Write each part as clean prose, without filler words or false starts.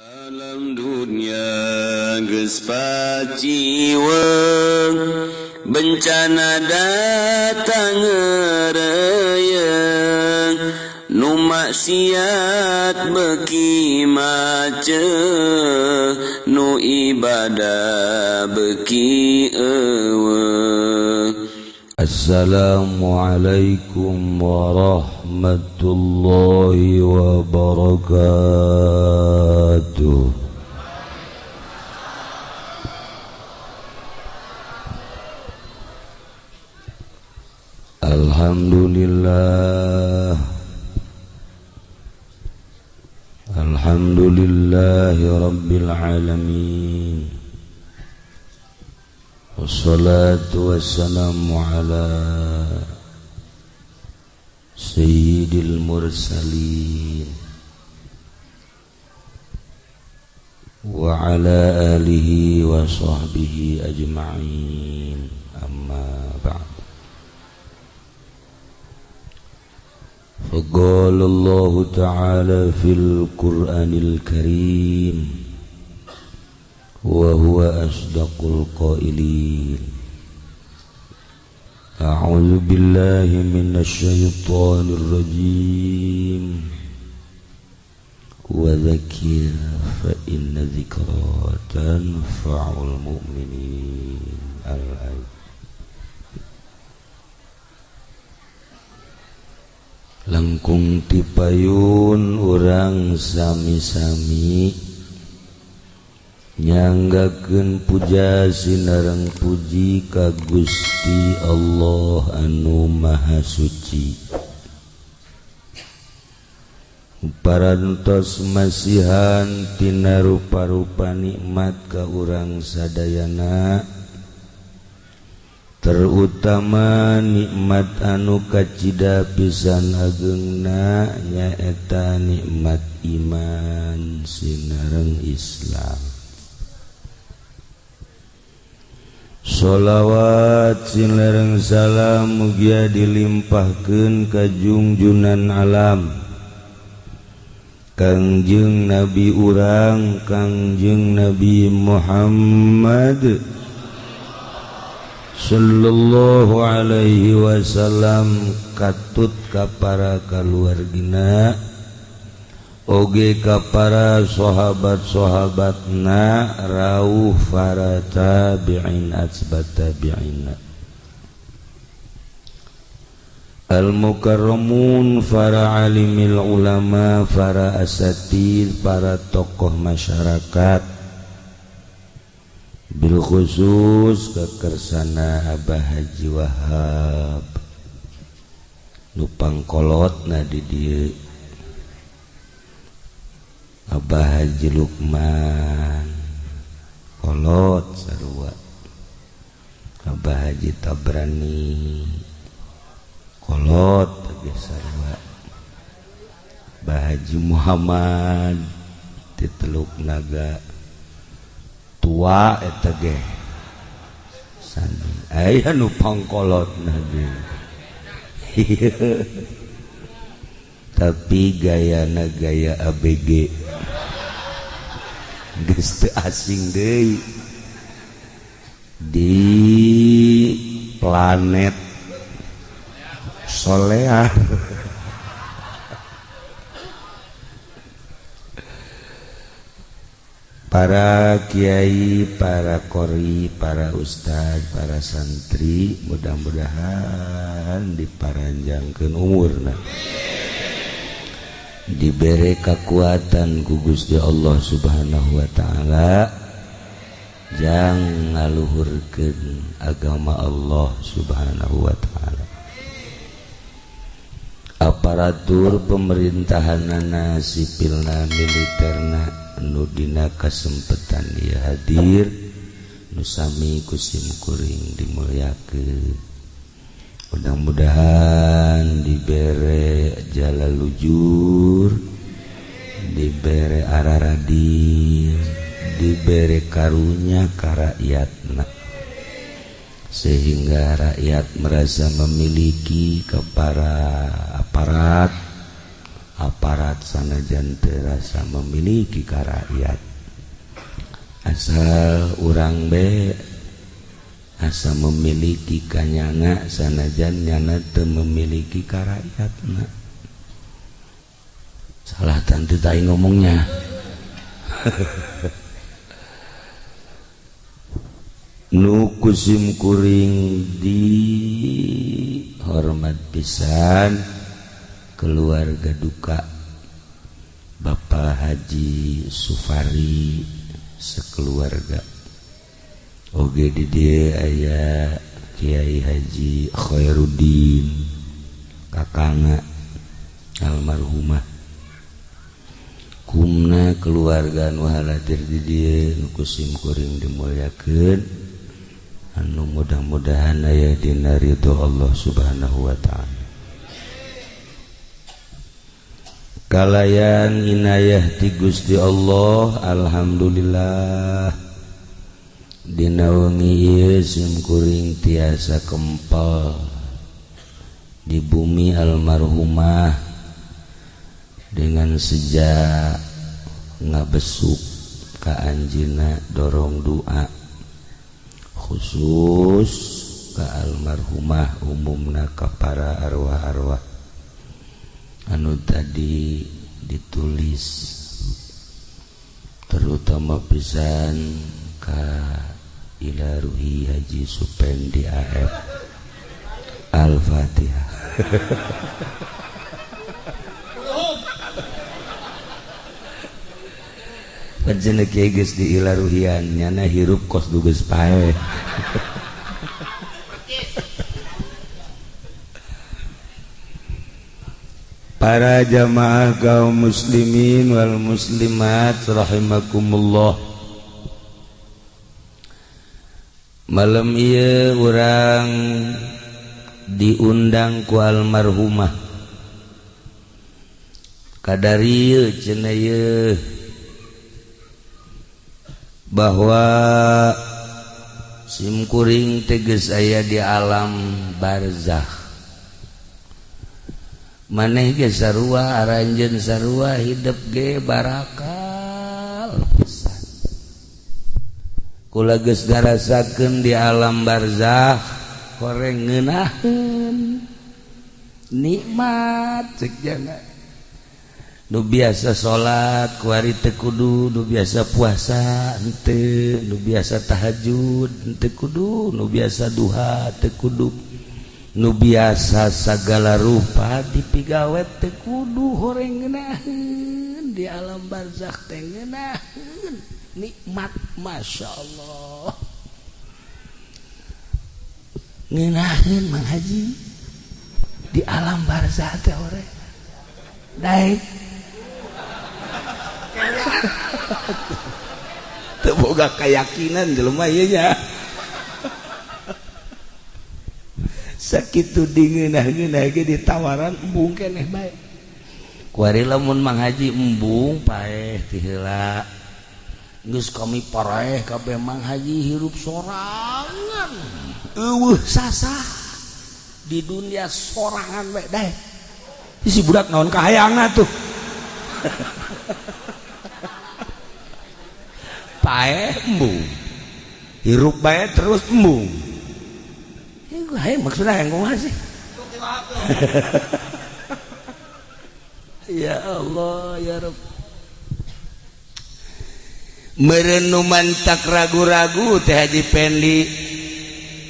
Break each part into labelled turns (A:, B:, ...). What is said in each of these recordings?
A: Alam dunia geus paciweng, bencana datang ngereyeng, nu maksiat beuki macet, nu ibadah beuki eueuh.
B: Assalamualaikum warahmatullahi wabarakatuh. Alhamdulillah, alhamdulillahi rabbil alamin, wassalatu wassalamu ala sayyidil mursalin wa ala alihi wa sahbihi ajma'in, amma ba'd. فقال الله تعالى في القرآن الكريم وهو أصدق القائلين: أعوذ بالله من الشيطان الرجيم، وذكر فإن ذكرى تنفع المؤمنين. الآية. Langkung tipayun urang sami-sami nyanggakeun puja sinareng puji ka Gusti Allah anu Maha Suci. Parantos masihan tina rupa-rupa nikmat ka urang sadayana, terutama nikmat anu kacida pisan ageungna nyaeta nikmat iman sinareng Islam. Sholawat sinareng salam mugia dilimpahkeun ka junjunan alam Kangjeng Nabi urang, Kangjeng Nabi Muhammad sallallahu alaihi wasallam, katut ka para kaluargina oge ka para sahabat-sahabatna, rauh para tabi'in atsbat tabi'in, al-mukarramun, para alimil ulama, para asatid, para tokoh masyarakat, bil khusus kekersana Abah Haji Wahab nu pangkolotna di dieu, Abah Haji Lukman kolot sarua, Abah Haji Tabrani kolot ge sarua, Abah Haji Muhammad ti Teluk Naga tua eta ge sami aya nu pangkolotna ge. Tapi gayana gaya ABG geus teu asing deui di planet Solear. Para kiai, para qori, para ustad, para santri, mudah-mudahan diparanjangkeun umurna, dibere kekuatan ku Gusti Allah Subhanahu wa taala, jang ngaluhurkeun agama Allah Subhanahu wa taala. Aparatur pemerintahanana, sipilna, militerna, nu dina kasempetan ieu hadir, nu sami ku sim kuring dimulyakeun. Mudah-mudahan dibere jalan lujur, dibere arah radil, dibere karunya ka rakyatna, sehingga rakyat merasa memiliki ke para aparat, Aparat sanajan teu rasa memiliki ka rakyat, asal urang be asa memiliki kanyana sanajan nyana teu memiliki ka rakyatna. Salah tentu tai ngomongnya. Nu kusim kuring di hormat pisan keluarga duka Bapak Haji Sufari sekeluarga. Oge di dieu aya Kiai Haji Khairuddin kakangna almarhumah. Kumna keluarga nu haladir di dieu nu kusim kuring dimuliakeun, anu mudah-mudahan aya dina ridho Allah Subhanahu wa ta'ala. Kalayan inayah ti Gusti Allah, alhamdulillah dina wengi ieu sim kuring tiasa kempel di bumi almarhumah dengan sejak ngabesuk ka anjeunna dorong doa khusus ka almarhumah, umumna ka para arwah-arwah anu tadi ditulis, terutama pisan ka ila ruhi Haji Supendi AF. Al-Fatihah. Panjenengan kieu geus di ila ruhian nyana hirup kos dugeus paeh. Para jamaah kaum muslimin wal muslimat rahimakumullah. Malam ieu urang diundang ku almarhumah. Kadari ieu cenah ieu bahwa simkuring teges aya di alam barzakh. Maneh ge sarua aranjeun sarua hidup ge barakal pisan. Kula geus ngarasakeun di alam barzakh koreng ngeunaheun nikmat cek jana. Nu biasa salat kuari teu kudu, nu biasa puasa henteu, nu biasa tahajud henteu kudu, nu biasa duha teu kudu, nu biasa sagala rupa dipigawe teu kudu, horeng ngeunaheun di alam barzakh teh ngeunaheun nikmat, masya Allah ngeunaheun Mang Haji di alam barzakh teh horeng daek. Teu boga keyakinan jelema ieu nya. Sakitu dingeunah-ngeunah ge ditawaran embung keneh bae. Kuari lamun Mang Haji embung paeh ti heula. Geus kami paraeh kabeh Mang Haji hirup sorangan. Eueuh sasah di dunia sorangan bae daek. Si budak naon kahayangna tuh. Paeh embung hirup bae terus embung. Ieu maksudna yang kumaha sih? Ya Allah ya Rabb. Merenuman tak ragu-ragu teh Haji Pendi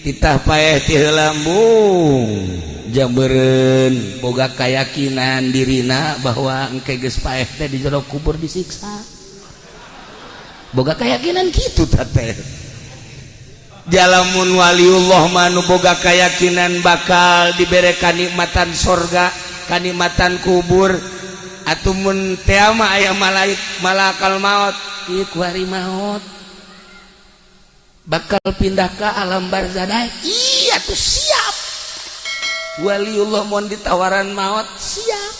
B: titah paeh ti heula embung jambeureun boga kayakinan dirina bahwa engke geus paeh teh di jero kubur disiksa. Boga keyakinan gitu teh. Jalamun waliullah manu boga keyakinan bakal dibere kanikmatan sorga, kanikmatan kubur. Atumun teh mah aya malaik malakal maut, ieu kuari maut bakal pindah ke alam barzah. Iya tuh siap. Waliullah mun ditawaran maut siap.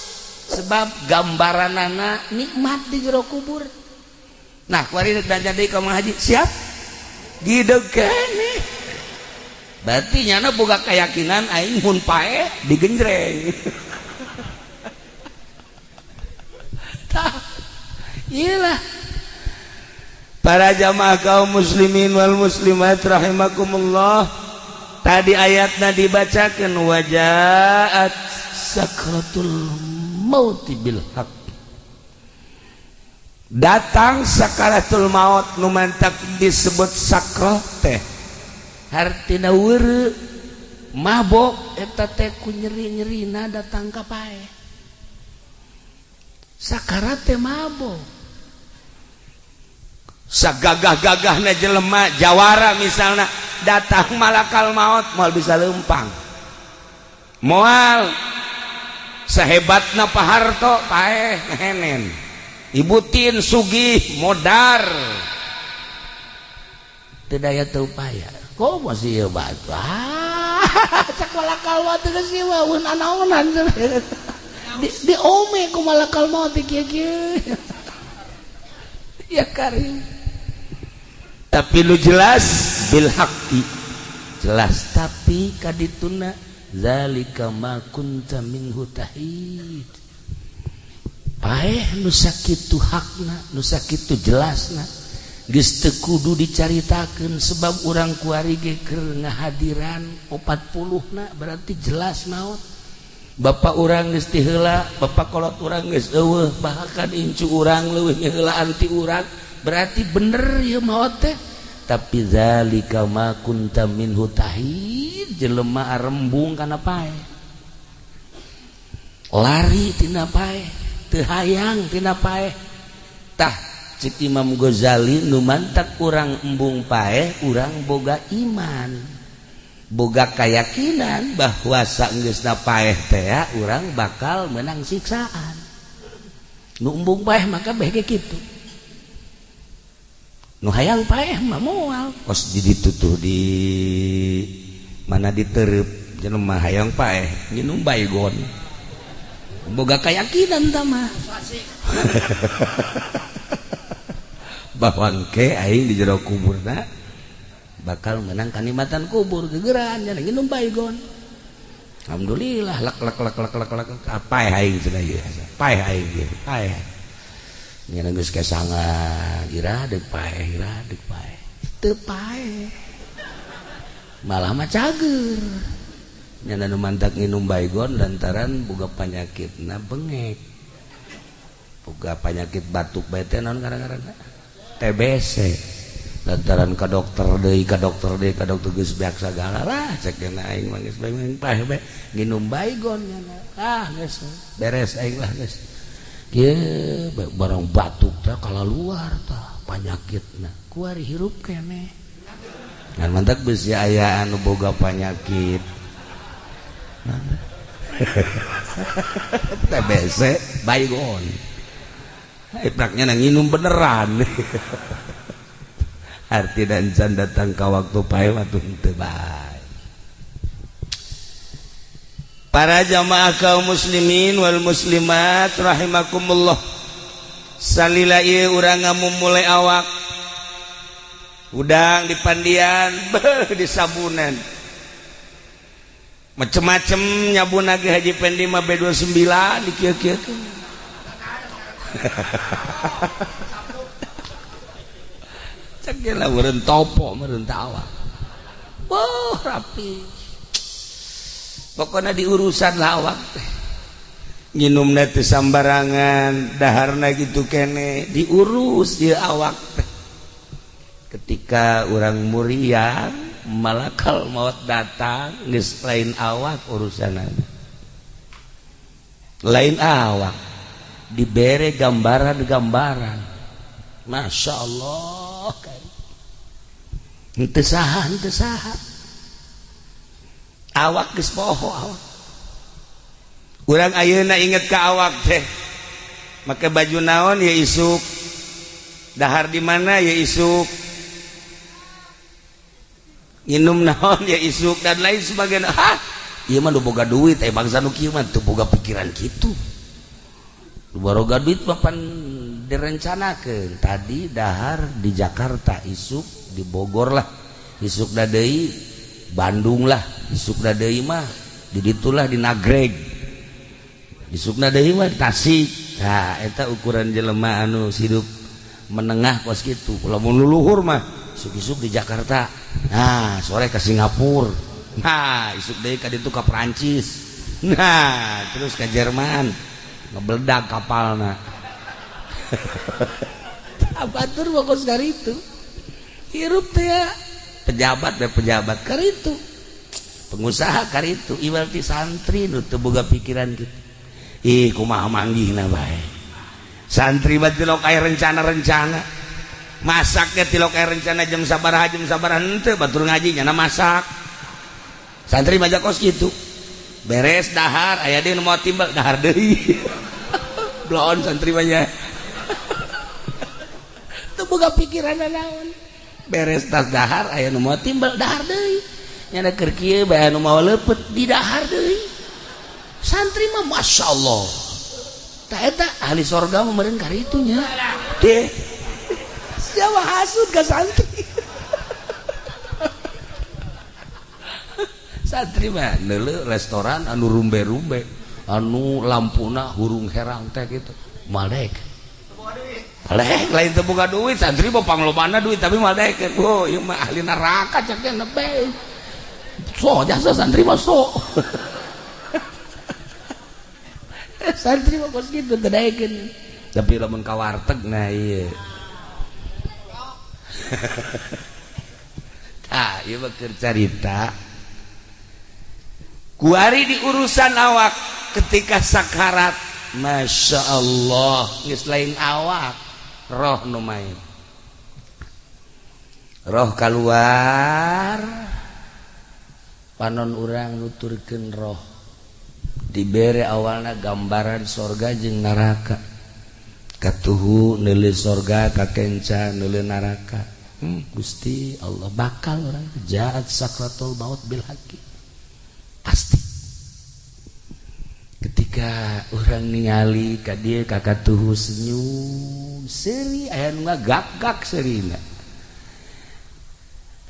B: Sebab gambaranana nikmat di jero kubur. Nah, kuari belanja deui ka Mang Haji, siap? Gideg keneh. Berarti nyana boga keyakinan aing mun paeh digenjreng. Iyalah. Para jamaah kaum muslimin wal muslimat rahimakumullah. Tadi ayatna dibacakan wajaat sakratul mauti bil haq. Datang sakaratul maut nu mantak disebut sakroh teh. Hartina weureu mabok eta teh ku nyeri-nyerina datang ka paeh. Sakarat teh mabok. Sagagah-gagahna jelema jawara misalna datang malakal maut moal bisa lempang. Moal sahebatna Pak Harto paeh ngehenen. Ibu Tin sugih modar teu daya teu upaya. Kok masih ieu batu? Ah, cak malakal maut geus ieu mah eun anaonan. Di ome ku malakal maut kieu-kieu. Ya karim. Tapi lu jelas bil haqqi. Jelas tapi kadituna zalika ma kunta minhu tahid. Paeh nu sakitu hakna, nu sakitu jelasna. Geus teu kudu dicaritakeun sebab urang kuari ge keur ngahadiran 40 na berarti jelas maot. Bapak urang geus ti heula, bapak kolot urang geus eueuh, bahkan incu urang leuwih ngaheulaan ti urang, berarti bener ieu maot teh. Tapi zalika ma kunta minhu tahid, jelema arembung kana paeh. Lari tina paeh, teu hayang tina paeh. Tah cek Imam Ghazali nu mantak urang embung paeh, urang boga iman, boga keyakinan bahwa saenggeusna paeh teh urang bakal menang siksaan. Nu embung paeh maka beh ge kitu. Nu hayang paeh mah moal kos di ditu tuh di mana ditereup jelema hayang paeh nginum baygon. Boga keyakinan tah mah. Bahwa engke aing di jero kuburna bakal menang kanikmatan kubur gegeran nya nginum baygon. Alhamdulillah lek lek lek lek lek lek paeh aing cenah ieu. Paeh aing ieu, paeh. Nya geus kesangan ira deuk paeh, ira deuk paeh. Teu paeh. Malah mah cager. Nya nu mantak nginum baygon lantaran boga panyakitna bengek. Boga panyakit batuk bae teh naon ngaran-ngaranna? TBC. Lantaran ka dokter deui, ka dokter deui, ka dokter geus beak sagala lah cek dena aing mah geus bae paeh bae nginum baygon nya. Ah geus beres aing lah geus. Kieu barang batuk teh kalaluar tah panyakitna. Kuari hirup keneh. Ngan mantak bisi aya anu boga panyakit. TBC baygon. Ipraknya nang nginum beneran. Arti dan can datang ka waktu paeh waktu henteu bae. Para jamaah kaum muslimin wal muslimat rahimakumullah. Salila ieu urang ngamumule awak. Udang dipandian, beuh disabunan. Macem-macem nyabun lagi Haji Pendi mah B29 di kieu-kieu. Cek lah meureun topo meureun teh awak. Wah, rapi. Pokona diurusan lah awak teh. Nginumna teh sambarangan, daharna gitu kene, diurus ieu awak teh. Ketika urang muriang, malakal maut datang, geus lain awak urusanana. Lain awak dibere gambaran-gambaran. Masya Allah. Henteu saha, henteu saha. Awak geus poho awak. Urang ayeuna inget ka awak teh. Make baju naon ya isuk. Dahar di mana ya isuk. Nginum naon ya isuk dan lain sebagainya. Hah, ieu mah nu boga duit eh bangsa nu kieu mah teu boga pikiran kitu. Nu boga duit mah pan direncanakeun. Tadi dahar di Jakarta, isuk di Bogor lah, isuk da deui Bandung lah, isuk da deui mah di ditulah di Nagreg, isuk da deui mah di Tasik. Nah eta ukuran jelema anu hidup menengah kos kitu. Lamun luluhur mah isuk-isuk di Jakarta, nah sore ke Singapura, nah isuk deui ka ditu ka Perancis, nah terus ke Jerman, ngebeledag kapalna. Abatur mah kos karitu hirup teh ya. Pejabat be pejabat karitu, pengusaha karitu, iwal ti santri nu teu boga pikiran kitu. Ih kumaha manggihna bae. Santri mah tilok aya rencana-rencana. Masaknya tilok aya rencana jam sabaraha henteu batur ngaji nyana masak. Santri mah kos kitu. Beres dahar aya deui nu moal timbal dahar deui. Bloon santri mah nya. Teu boga pikiran naon. Beres tas dahar aya nu moal timbal dahar deui. Nyana keur kieu bae anu mawa leupeut di dahar deui. Santri mah Masya Allah. Tah eta ahli sorga mah meureun karitu nya. Deh. Siapa hasud ka santri? Santri mah neuleuh restoran anu rumbe-rumbe, anu lampuna hurung herang teh kitu. Malek. Malek lain teu boga duit, santri mah panglobana duit tapi malek. Oh, ieu mah ahli neraka cek teh nepe. So jasa santri mah so. Santri mah kos kitu teu daekeun. Tapi lamun ka warteg nah ieu. Tah ieu mah keur carita. Kuari di urusan awak ketika sakarat, Masya Allah, geus lain awak, roh nu main. Roh keluar, panon urang nuturkeun roh. Dibere awalna gambaran sorga jeung neraka. Katuhu neuleuh sorga, kakenca neuleuh neraka. Gusti Allah bakal orang jaat sakratul maut bil haqqi. Pasti. Ketika orang ningali ka dieu ka katuhu senyum, seuri aya nu ngagak-gak seurina.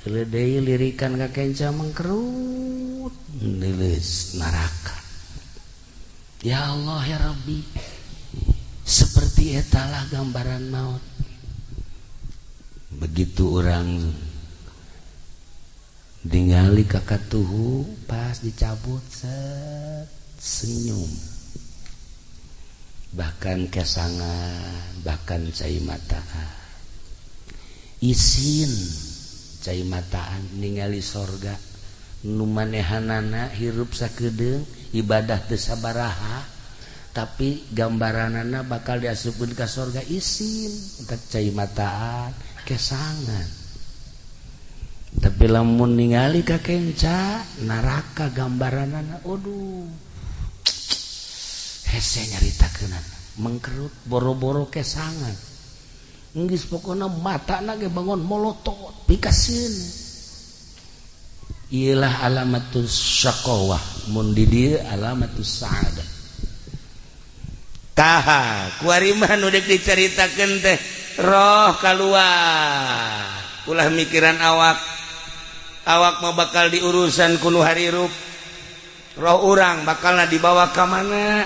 B: Heuleut deui lirikan ka kenca mengkerut, neuleus neraka. Ya Allah ya Rabbi, seperti etalah gambaran maut. Begitu orang ningali ka katuhu pas dicabut set senyum, bahkan kesangan, bahkan cai mataan, isin cai mataan ningali sorga nu manehanana hirup sakedeung ibadah teu sabaraha tapi gambaranana bakal diasupkeun ka sorga isin eta cai mataan kesangan. Tapi lamun ningali ka kenca neraka gambaranana aduh hese nyaritakeunana mengkerut boro-boro kesangan geus pokona matana ge bangun molotot pikaseun. Iyalah alamatus syaqawah mun di dieu alamatus sa'adah. Tah kuari mah nu deuk dicaritakeun teh roh kaluar ulah mikiran awak. Awak mah bakal diurusan ku nu harirup, roh urang bakalna dibawa ka mana?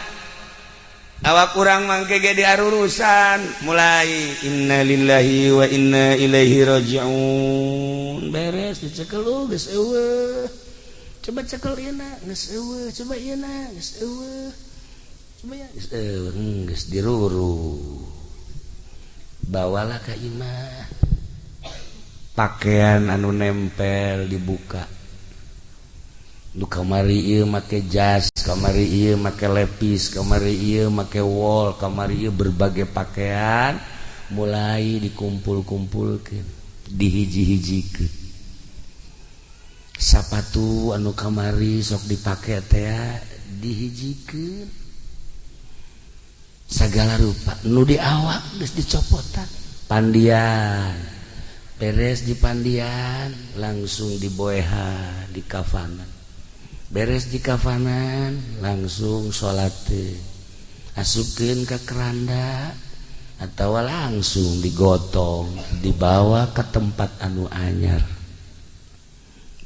B: Awak urang mangke ge diarurusan mulai innalillahi wa inna ilaihi rajiun. Beres dicekel geus eueuh. Coba cekel ieu na geus eueuh, coba ieu na geus eueuh. Coba ya geus eueuh, geus diruru. Bawalah ka imah. Pakaian anu nempel dibuka. Nu kamari ieu make jas, kamari ieu make lepis, kamari ieu make wol, kamari ieu berbagai pakaian mulai dikumpul-kumpulkeun, dihiji-hijikeun. Sapatu anu kamari sok dipake teh dihijikeun. Sagala rupa nu di awak geus dicopotan. Pandian beres di pandian langsung diboehan di kafanan. Beres di kafanan langsung salat asupkeun ka keranda atawa langsung digotong dibawa ke tempat anu anyar.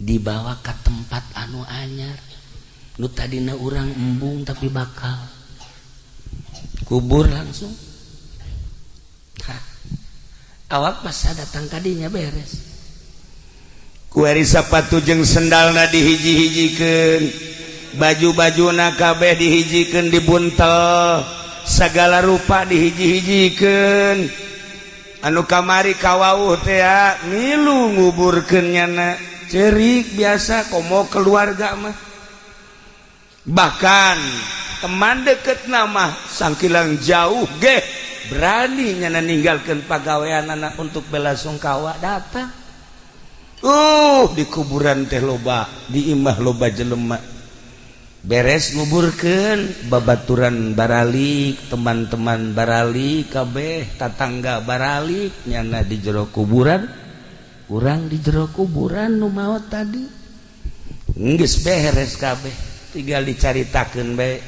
B: Dibawa ke tempat anu anyar nu tadina urang embung tapi bakal Kubur langsung. Hah. Awak masa datang kadinya beres.
C: Kuari sapatu jeung sendalna dihiji-hijikeun, baju-bajuna kabeh dihijikeun, dibuntel, segala rupa dihiji-hijikeun. Anu kamari kawauh teh milu nguburkeun nyana, cerik biasa komo keluarga mah. Bahkan teman deket nama sangkilang jauh ge berani nyana ninggalkan pagawean anak untuk bela sungkawa datang. Di kuburan teh loba, di imah loba jelema. Beres nguburkeun, babaturan baralik, teman-teman baralik kabeh, tatangga baralik, nyana di jero kuburan, urang di jero kuburan nu maot tadi. Geus beres kabeh, tinggal dicaritakeun bae.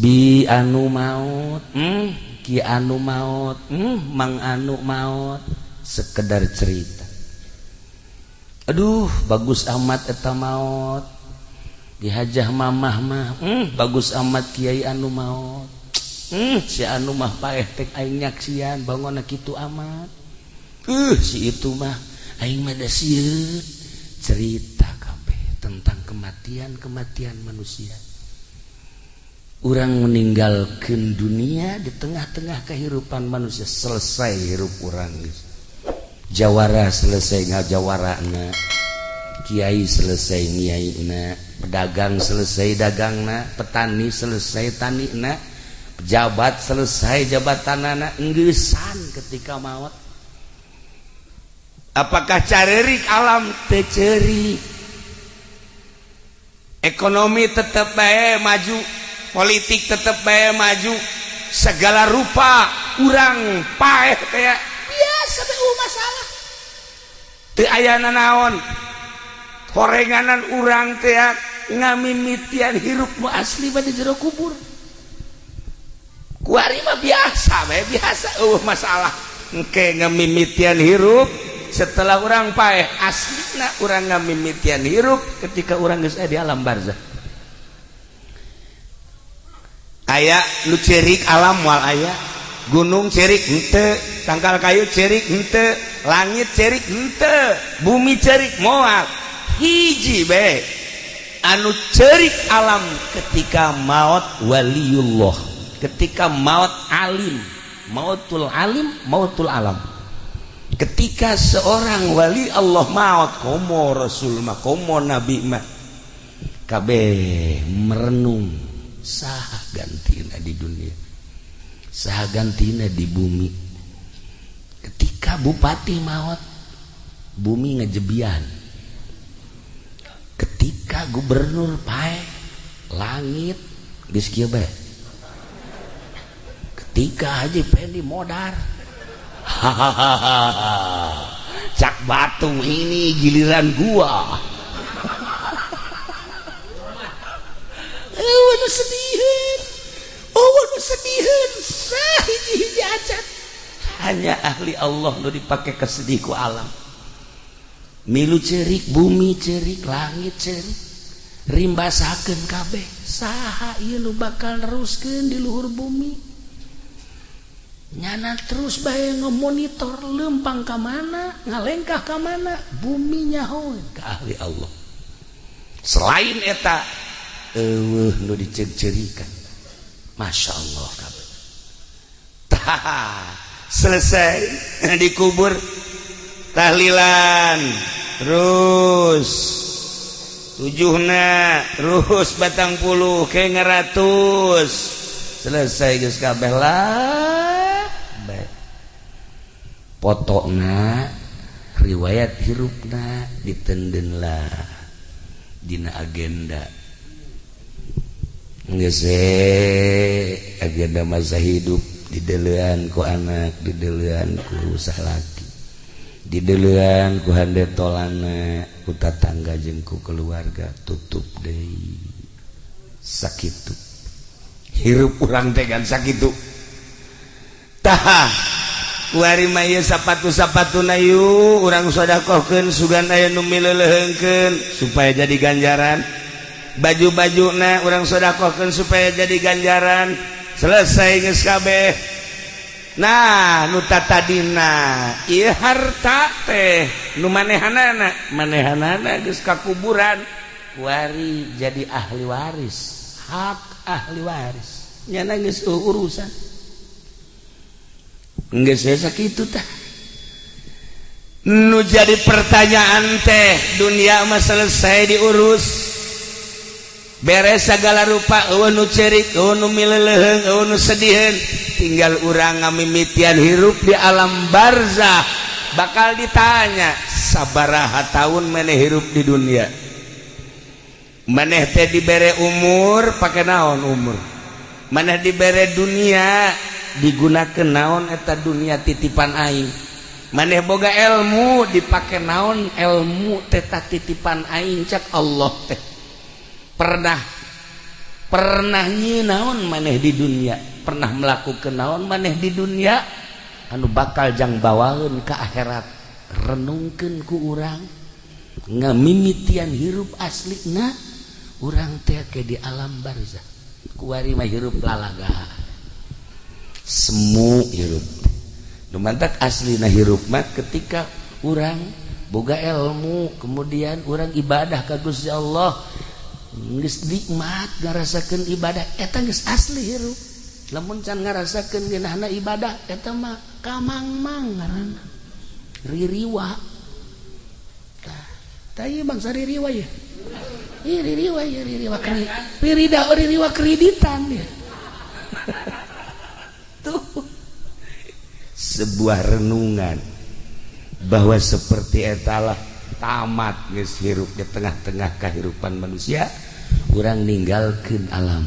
C: Bi anu maot, ki anu maot, mang anu maot, sekedar cerita. Aduh, bagus amat eta maot, dihajah mamah mah, bagus amat kiai anu maot, si anu mah paeh tek aing nyaksian bangunna kitu amat, si itu mah aing mah da sieun. Cerita kabeh tentang kematian-kematian manusia. Urang meninggalkan dunia di tengah-tengah kehidupan manusia, selesai hirup urang. Jawara selesai ngajawarana, kiai selesai ngiaina, pedagang selesai dagangna, petani selesai tanina, pejabat selesai jabatanana, enggesan ketika maut. Apakah carerik alam? Teu ceurik. Ekonomi tetep bae maju, politik tetep bae maju, segala rupa urang paeh kayak biasa bae, masalah teu aya nanaon. Horenganan urang teh ngamimitian hirup nu asli mah di jero kubur. Kuari mah biasa bae, biasa, eueuh masalah. Engke ngamimitian hirup setelah urang paeh, aslina urang ngamimitian hirup ketika urang geus aya di alam barzah. Aya nu cerik alam? Moal aya. Gunung cerik henteu, tangkal kayu cerik henteu, langit cerik henteu, bumi cerik moal. Hiji bae anu cerik alam ketika maut waliullah, ketika maut alim, mautul alim, mautul alam. Ketika seorang wali Allah maut, komo rasul mah, komo nabi mah, kabeh merenung, saha gantina di dunia, saha gantina di bumi. Ketika bupati maut, bumi ngejebian. Ketika gubernur paeh, langit geus kieu bae. Ketika Haji Pendi modar, hahaha, cak batu, ini giliran gua. Oh, nu sediheun, oh, nu sediheun sahiji-hiji acan. Hanya ahli Allah nu dipake kesedih ku alam. Milu cerik bumi, cerik langit, cerik, rimbasakeun kabeh, saha ieu nu bakal neruskeun di luhur bumi. Nyana terus bae ngemonitor lempang ka mana, ngalengkah ka mana, bumi nyaho ka ahli Allah. Selain eta eueuh nu diceuk-ceurikan. Masya Allah kabeh. Tah, selesai dikubur, tahlilan terus tujuhna, terus 40 ke ngeratus, selesai geus kabeh lah. Baik. Potokna riwayat hirupna ditenden lah dina agenda. Geus agenda masa hidup didelean ku anak, didelean ku salaki, didelean ku hande tolana, ku tatangga jeung ku keluarga, tutup deui. Sakitu hirup urang teh kan, sakitu. Tah, kuari mah ieu sapatu-sapatuna yu urang sodakohkeun, sugan aya nu mileuleheungkeun supaya jadi ganjaran. Baju-bajuna urang sedekahkeun supaya jadi ganjaran. Selesai geus kabeh. Nah, nu tadina ieu harta teh nu manehanana, manehanana geus ka kuburan. Kuari jadi ahli waris, hak ahli waris. Nyana geus urusan. Geus sakitu tah. Nu jadi pertanyaan teh, dunia mah selesai diurus. Beres segala rupa, eueuh nu cerik, eueuh nu mileleuheung, eueuh nu sediheun. Tinggal urang ngamimitian hirup di alam barzah, bakal ditanya sabaraha tahun maneh hirup di dunia. Maneh teh dibere umur pake naon umur. Maneh dibere dunia digunakan naon eta dunia titipan aing. Maneh boga ilmu dipake naon ilmu teta titipan aing cak Allah teh. Pernah pernah naon maneh di dunia, pernah melakukan naon maneh di dunia anu bakal jang bawaeun ka akhirat. Renungkeun ku urang ngamimitian hirup aslina urang teh ke di alam barzah. Kuari mah hirup lalaga semu hirup. Nu mantak aslina hirup mah ketika urang boga ilmu, kemudian urang ibadah ka Gusti Allah, geus nikmat ngarasakeun ibadah eta geus asli hirup. Lamun can ngarasakeun ngeunahna ibadah eta mah kamangmang ngaranna ririwa. Tah tah ieu bangsa ririwa ye. Ih ririwa ye, ririwa ririda ririwa kreditan ya. Tuh sebuah renungan bahwa seperti etalah tamat geus hirup di tengah-tengah kehidupan manusia, urang ninggalkeun alam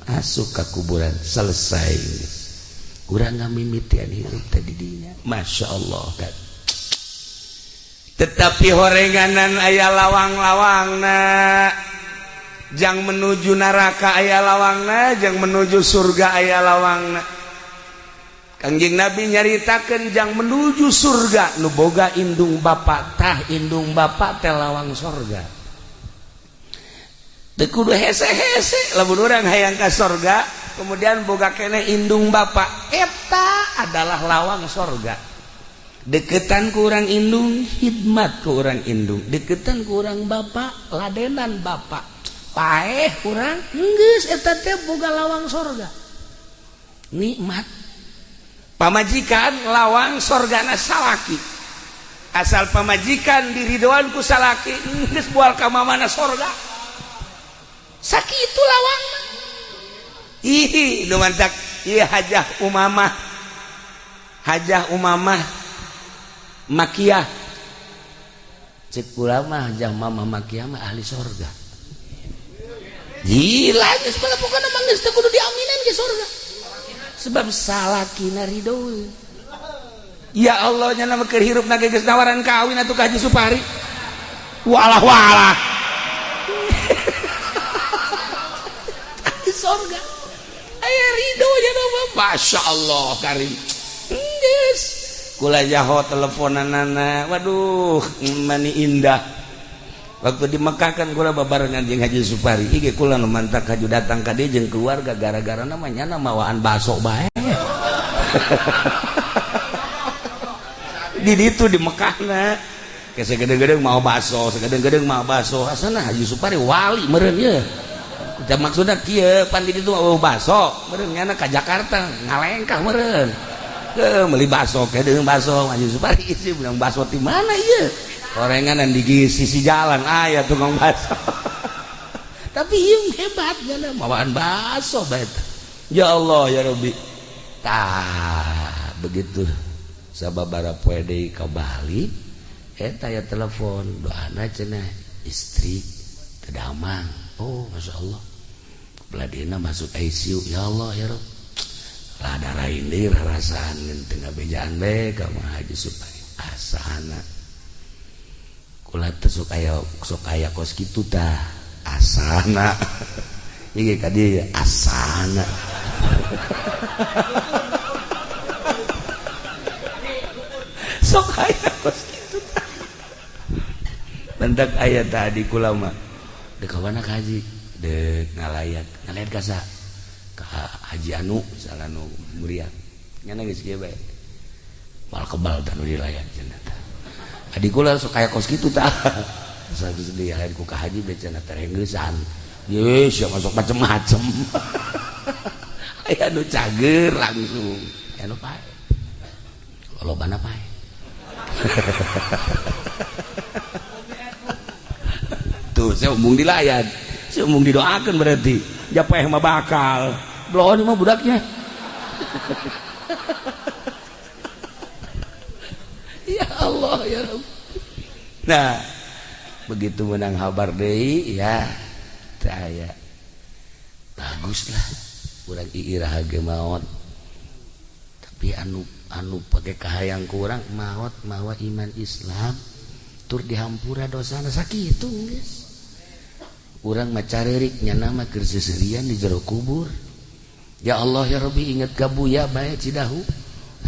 C: asup ka kuburan selesai. Urang ngamimitian hirup teh di dinya. Masya Allah kan. Tetapi horenganan aya lawang-lawangna, jang menuju neraka aya lawangna, jang menuju surga aya lawangna. Kangjeng Nabi nyaritakeun jang menuju surga nu boga indung bapak, tah indung bapak teh lawang sorga. Teu kudu hese-hese lamun urang hayang ka sorga kemudian boga keneh indung bapak, eta adalah lawang sorga. Deketan ku urang indung, khidmat ku urang indung. Deketan ku urang bapak, ladenan bapak. Paeh urang geus eta teh boga lawang sorga. Nikmat. Pamajikan lawang sorgana salaki. Asal pamajikan diridoan ku salaki, geus bual ka mamana sorga. Sakitu lawang. Ih, nu mantak ieu Hajah Umamah. Hajah Umamah Makiyah. Cek kula mah Hajah Mamah Makiyah mah ahli sorga. Gila geus pokona mah geus teu kudu diaminan ke sorga. Sebab salakina ridho. Ya Allah nya nama keur hirup na geus nawaran kawin atuh ka Haji Supari. Walah walah. Ahli sorga. Aya ridho nya nama Masya Allah karim. Geus. Kula jaho teleponanana. Waduh, mani indah. Waktu di Mekah kan kula babarengan jeung Haji Supari. Ieu kula nu mantak haju datang ka dieu jeung keluarga gara-gara namanya mawaan baso bae. Di ditu di Mekahna. Ke sagedeng-gedeng mau baso, sagedeng-gedeng mau baso. Asana Haji Supari wali meureun ye. Da maksudna kieu, pan di ditu mau baso, meureun nyana ka Jakarta ngalengkah meureun. Heuh meuli baso, kedeung baso Haji Supari sih bilang baso di mana ieu? Orengan di sisi jalan aya tukang bakso. Tapi ieu hebat nyana mawaan bakso bae. Ya Allah ya Rabbi. Tah begitu sababara poe deui ka Bali eta ya telepon doana cenah istri teu damang. Oh Masya Allah. Beladina masuk ICU ya Allah ya Rabb. Rada rain deui rarasaan teu ngabejaan bae ka Haji Supari asana. Kula teh sok aya kos kitu tah asana. Ieu ka dieu asana. Sok aya kos kitu tah. Bentak aya tadi kula mah. Deuk ka mana ka haji?
B: Dek ngalayat ngalayat ka saha? Ka Haji Anu misalnya nu muriang nyana geus kieu bae moal kebal tah nu dilayat cenah tah. Adik kula sok aya kos kitu tah. Geus dilayat ku ka haji bae cenah terenggeusan. Ye sia masuk macem-macem. Aya nu cager langsung, aya nu pae. Lolobana pae. Tuh saya umung dilayat, saya umung didoakan berarti. Japeh mah bakal, bloon mah budaknya. Ya Allah ya Rabb. Nah, begitu menang habar deui ya teu aya. Baguslah urang iirah ge maot. Tapi anu pake kahayang ku urang maot mawa iman Islam tur dihampura dosana sakitu geus. Urang mah careurik nyana mah keur seuseurian di jero kubur. Ya Allah ya Rabbi inget ka Buya bae Cidahu.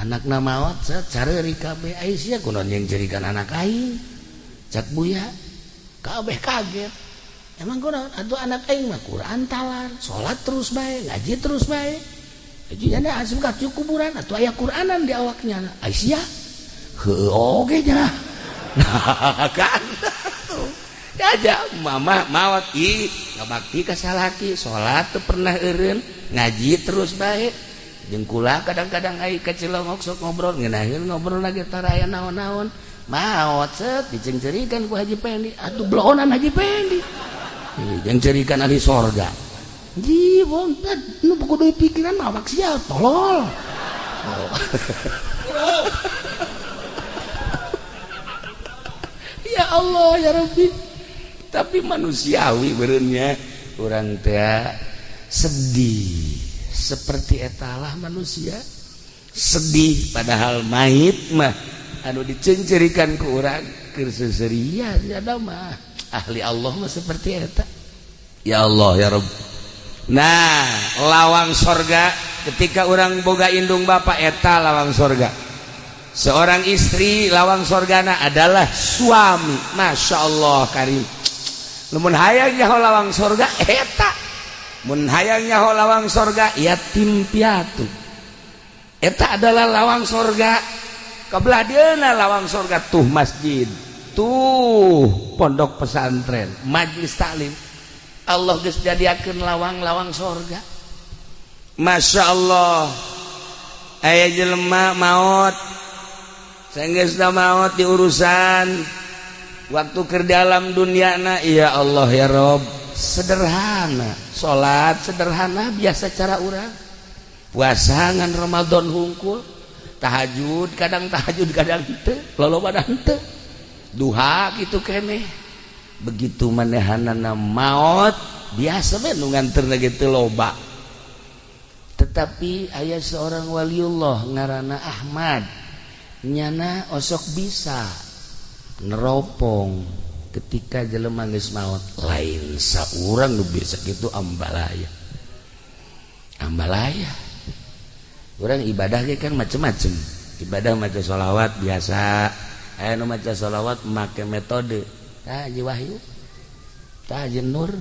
B: Anakna maot careurik kabeh ai sia kunaon yang jerikan anak aing. Cak Buya kabeh kaget. Emang kunaon atuh anak aing mah Quran talar, salat terus bae, ngaji terus bae. Ngaji nya asup ka kuburan atuh aya Quranan di awaknya. Ai sia heueuh oge nya. Nah kan aja mama maot ih ngabakti ka salaki salat teu pernah eureun ngaji terus bae jeung kula kadang-kadang ai ka Cilongok sok ngobrol ngeunaheun ngobrol lagi tara aya naon-naon maot set diceungceurikan ku Haji Pendi atuh blohonan Haji Pendi jeung ceurikan ahli sorga ji wong nu kudu pikiran awak sia tolol. Ya Allah ya Rabbi. Tapi manusiawi beureunya urang teh sedih seperti etalah manusia sedih padahal mayit mah anu diceungceurikan ku urang keur seuseurian ada mah ahli Allah mah seperti eta. Ya Allah ya Rabb. Nah lawang sorga ketika urang boga indung bapa eta lawang sorga. Seorang istri lawang sorgana adalah suami. Masya Allah karim. Mun hayang nyaho lawang sorga eta, mun hayang nyaho lawang sorga yatim piatu eta adalah lawang sorga. Kebelah dieuna lawang sorga tuh masjid, tuh pondok pesantren, majlis taklim. Allah geus jadiakeun lawang-lawang sorga. Masya Allah. Aya jelema maot, sanggeusna maot diurusan waktu ke dalam dunia na ya Allah ya Rob sederhana salat sederhana biasa cara urang puasa ngan Ramadan hungkul tahajud kadang henteu lolobana henteu duha kitu keneh begitu manehanana maot biasa we nu nganterna ge teu loba. Tetapi aya seorang waliullah ngaranna Ahmad nyana osok bisa neropong ketika jelema geus maot lain saurang nu biasa kitu ambalaya. Ambalaya. Urang ibadah ge kan macem-macem. Ibadah maca sholawat biasa. Aya nu maca sholawat make metode. Tah Haji Wahyu. Tah Haji Nur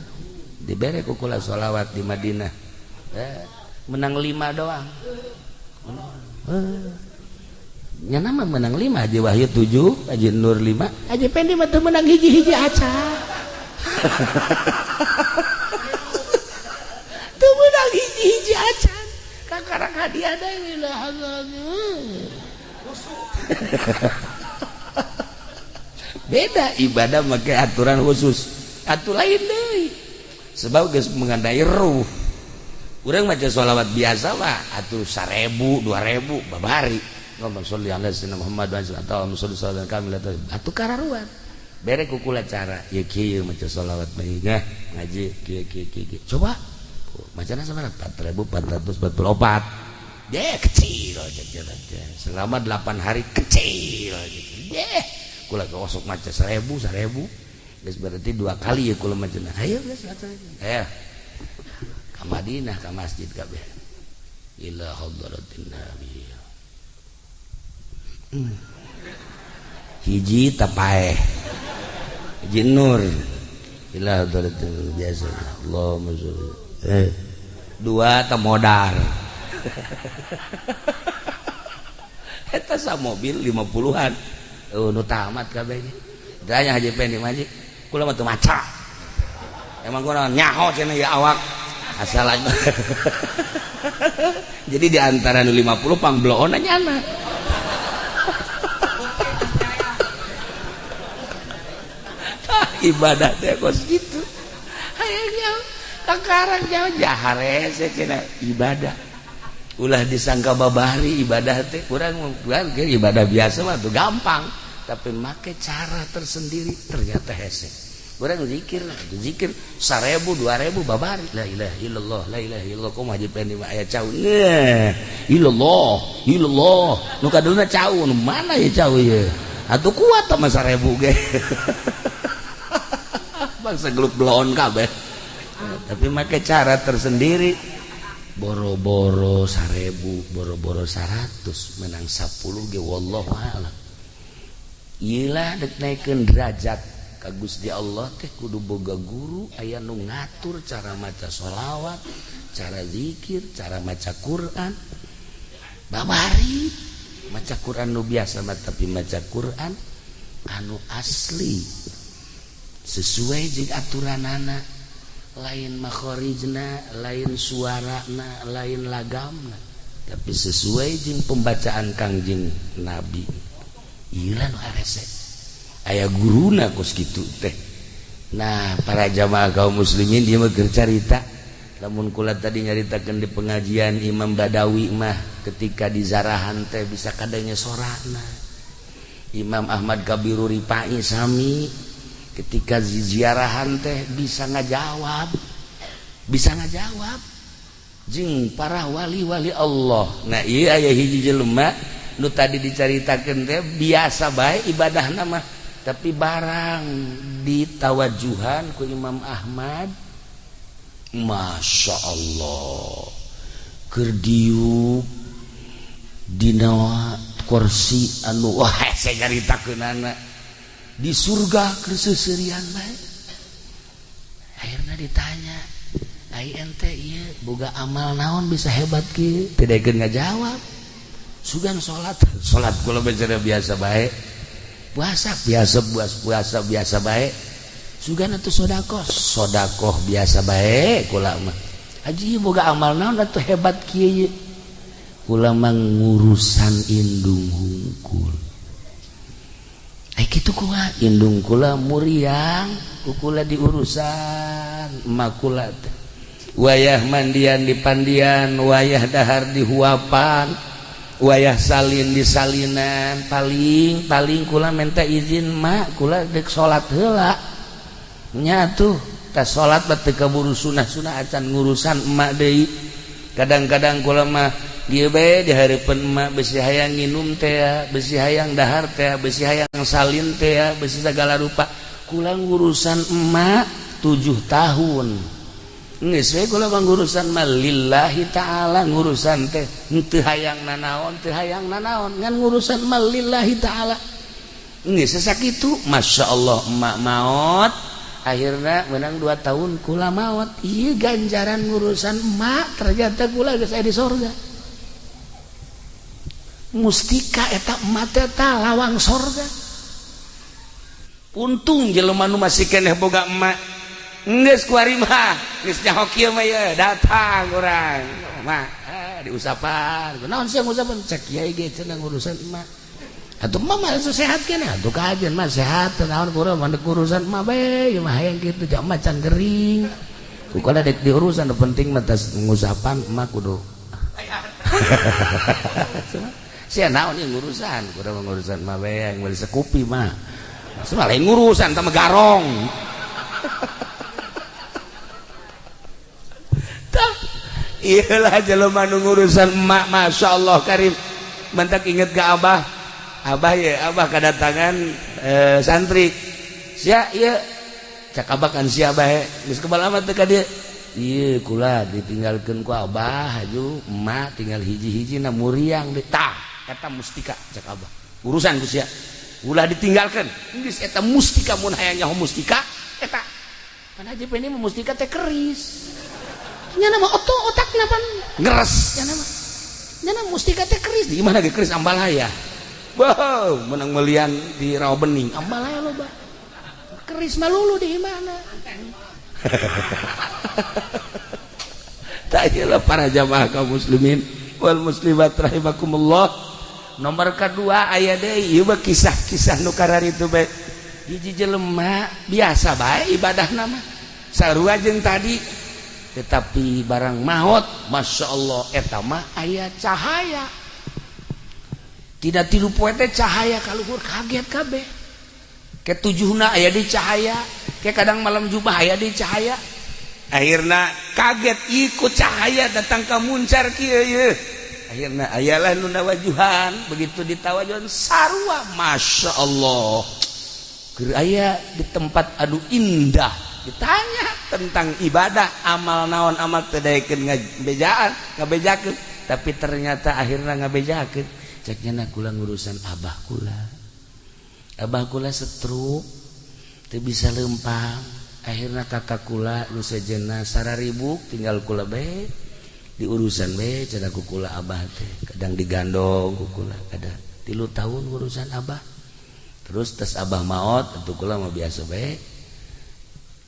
B: dibere ku kula sholawat di Madinah. Menang 5 doang. Nya nama menang 5, Haji Wahyu 7, Haji Nur 5, Haji Pendi mah teu menang hiji-hiji aca. Teu menang hiji-hiji aca. Kakarak hadiah deui lah. Beda ibadah make aturan khusus. Atuh lain deui. Sebab geus mengandai ruh. Urang maca sholawat biasa mah atuh 1000, 2000 babari. Allahumma sholli ala sayyidina Muhammad wa ala alihi wa sahbihi atuh kararuan bere kukula cara ieu kieu maca sholawat bae ngaji kieu kieu kieu coba macana sabaraha 4444 deh kecil selama 8 hari kecil deh kula osok maca 1000 1000 geus berarti 2 kali ya kula macana ayo geus ayo ka Madinah ka masjid kabeh ila hadratin nabi. Hiji tapaeh Haji Nur Ila hadratil biasa. Allahumma sholli. Dua ta modar. Eta sa mobil 50-an. Nu tamat kabeh. Tanya Haji Pendi mah kula mah teu maca. Emang kula nyaho cenah ya awak. Asal aja. Jadi di antara nu 50 pangbloona nyana. Ibadah teh kos kitu. Hayang jauh, kakarang jauh jaharese cenah ibadah. Ulah disangka babari ibadah teh kurang ibadah biasa mah tuh gampang, tapi make cara tersendiri ternyata hese. Urang zikir, zikir 1000 2000 babari la ilaha illallah la ilaha illallah kumaha Haji Pendi mah aya cau. Nah, illallah illallah nu kadulna cau nu mana ya cau ieu? Atuh kuat mah 1000 ge. Bangsa gelup bloon kabeh. Tapi make cara tersendiri. Boro-boro 1000, boro-boro 100 menang 10 ge wallahu a'lam. Ieu lah dek naikeun derajat ka Gusti Allah teh kudu boga guru aya nu ngatur cara maca sholawat, cara zikir, cara maca Quran. Babari maca Quran nu biasa mah tapi maca Quran anu asli sesuai jeung aturanana, lain makhorijna, lain suarana, lain lagamna, tapi sesuai jeung pembacaan Kangjeng Nabi. Ieu lah nu harese. Aya guruna kos kitu teh. Nah, para jamaah kaum muslimin dia mah keur carita. Lamun kula tadi nyaritakeun di pengajian Imam Badawi mah ketika di zarahan teh bisa kadangnya sorana. Imam Ahmad Kabiru Ripai sami ketika ziarahan teh bisa ngajawab jeung para wali-wali Allah. Nah ieu aya hiji jelema nu tadi dicaritakeun teh biasa bae ibadahna mah, tapi barang ditawajuhan ku Imam Ahmad, Masya Allah keur diuk dina kursi anu wah hese nyaritakeunana di surga keur seuseurian bae. Akhirna ditanya, ai ente ieu boga amal naon bisa hebat kieu? Teu daekeun ngajawab. Sugan salat, salat kula bicara biasa bae. Puasa biasa puasa biasa bae. Sugan atuh sedekah, sedekah biasa bae kula mah. Haji boga amal naon atuh hebat kieu? Kula mah ngurusan indung hungkul. Kitu kumaha indung kula muriang ku kula diurusan emak kula teh wayah mandian di pandian, wayah dahar di huapan, wayah salin di salinan, paling paling kula minta izin mak kula dek salat heula nya tuh tah salat teh kaburu sunah-sunah acan ngurusan emak deui. Kadang-kadang kula mah ieu bae di hareupeun emak besi hayang nginum teh, besi hayang dahar teh, besi hayang salin teh, besi segala rupa. Kula ngurusan emak 7 tahun. Geus we kula mah ngurusan mah lillahi ta'ala, ngurusan teh henteu hayang nanaon, teu hayang nanaon, ngan ngurusan mah lillahi ta'ala. Geus sakitu, masyaallah emak maot. Akhirna menang 2 tahun kula maot. Ieu ganjaran ngurusan emak ternyata kula geus aya di sorga. Mustika eta emak teh lawang sorga. Untung jelema nu masih keneh boga emak. Geus kuari mah, geus nyaho kieu mah ye datang urang. Mak, diusapan. Naon sih ngusapan? Cek kiai ge cenah ngurusan emak. Atuh emak mah sehat keneh, atuh kajen mah sehat, naon kurang mah urusan emak bae, ieu mah hayang kitu jak emak can gering. Kukala dek diurusan nu penting mah tas ngusapan emak kudu. Sia naon ieu ngurusan, kudu ngurusan mah bae yang meuli sekupi mah. Semua lain ngurusan tah garong. Tah iyalah jelema nu ngurusan emak masyaallah karim. Mentak inget ka abah. Abah ya, abah kedatangan santri. Sia ieu cak abah kan sia bae. Geus kebal amat teh ka dieu. Ieu kula ditinggalkeun ku abah haju emak tinggal hiji-hiji na muriang deui. Tah eta mustika cak abah. Urusan ku sia. Ulah ditinggalkeun. Geus eta mustika mun hayang nyaho mustika eta. Pan Haji Pendi mah mustika teh keris. Nya nama oto otakna pan ngeres nya nama. Nya nama mustika teh keris. Di mana ge keris ambalaya? Wow, menang melian di Rawa Bening. Ambalaya loba. Keris mah lulu di mana? Ta'ala para jamaah kaum muslimin wal muslimat rahimakumullah. Nomor kedua aya deui ieu mah kisah-kisah nu kararitu bae. Hiji jelema biasa bae ibadahna mah. Sarua jeung tadi, tetapi barang maot Masya Allah eta mah aya cahaya. Tidak tilu poe teh cahaya kaluhur kaget kabeh. Ketujuhna aya di cahaya, ke kadang malam jubah aya di cahaya. Akhirna kaget ikut cahaya datang ka muncar kieu ieu. Akhirna ayalah nu nawajuhan, begitu ditawajuhan sarua Masya Allah. Keur aya di tempat anu indah, ditanya tentang ibadah, amal naon amal teu daekeun ngabejaan, ngabejakeun, tapi ternyata akhirna ngabejakeun. Cek nya kula ngurusan abah kula. Abah kula stroke, teu bisa lempang. Akhirna kakak kula nu sejenna sararibuk tinggal kula bae diurusan bae cenah ku kula abah teh, kadang digandong ku kula, kadang 3 tahun urusan abah. Terus tes abah maot atuh kula mah biasa bae